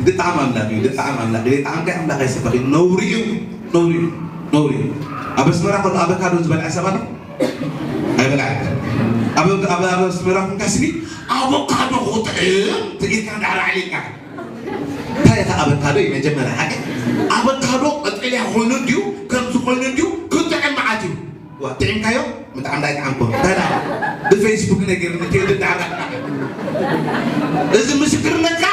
ድጣዕም ኣምላኽ እዩ፣ ድጣዕም ኣምላኽ እዩ፣ ድጣዕም ከ ኣምላኽ ኣይሰበኽ እዩ። ነውሪ እዩ፣ ነውሪ እዩ፣ ነውሪ እዩ። ኣብ ኣስመራ ከሎ ኣበካዶ ዝበልዐ ሰብ ኣሎ? ኣይበልዐን። ኣብ ኣብ ኣብ ኣስመራ ኮንካ ስሚ ኣቮካዶ ክጥዕም ትኢልካ እንዳዕራዕሊልካ። እንታይ ኢኻ ኣበካዶ እዩ መጀመርያ ሓቂ? ኣበካዶ ቀጠልያ ኮይኑ እንድዩ፣ ከምዚ ኮይኑ እንድዩ፣ ክጥዕም መዓት እዩ። ዋ፣ ጥዒምካዮ? ብጣዕሚ ዳይ ጣዕምኮ። እንታይ ደኣ? ብፌስቡክ ነጊርኒ፣ ቴዲ ዳዕራ። እዚ ምስክርነትካ